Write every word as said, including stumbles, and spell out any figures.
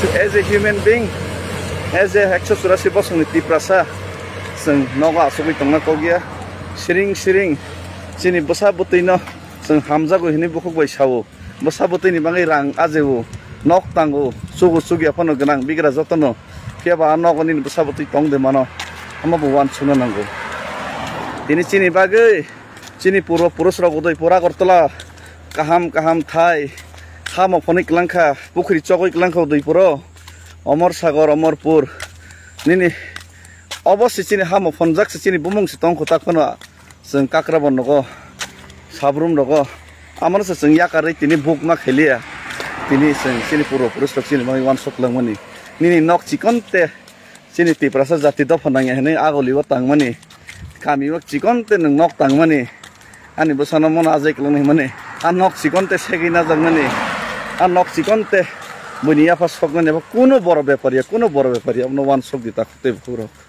As a human being, as a ekso churasi bosongni Tiprasa, chwng nogo achugwi tongna kok ya. Siring siring chini bwsa bwtwino chwng hamjago hinwi bukhuk bai sao. Bwsa bwtwini bagwi rang ajeo, nok tango, chugo chugya phano gwnang bigra jotono. Phiya ba a nogo nini bwsa bwtwi tong de mano, amo bo uansukna nango. Tini chini bagwi, chini purbo purusrok udoi pura Agartala kaham kaham thai, hamo phonwi kwlangkha, pukhri chogwi kwlangkha udoi puro, Omor Sagor, Omorpur. Nini obo se chini hamo phonjak se chini bumung se tongkho tak phano. Chwng kakrabo nogo, sabrum rogo, amano se chwng yakarwi tini bukma khailiya. Tini chwng chini purbo purusrok chini bagwi uansuk langmani. Nini nok chikon te chini Tiprasa jati dopha nangya hinwi agolibo tangmani. Kami o chikon te nwng nok tangmani. Ani bwsano mono ajai kwlwng himani. A nok chikon te segwi najakmani. A nok chikon te buini yapha sokmani abo kuno boro bepariya, kuno boro bepariya abono uansuk di takhuk tei bukhukrok.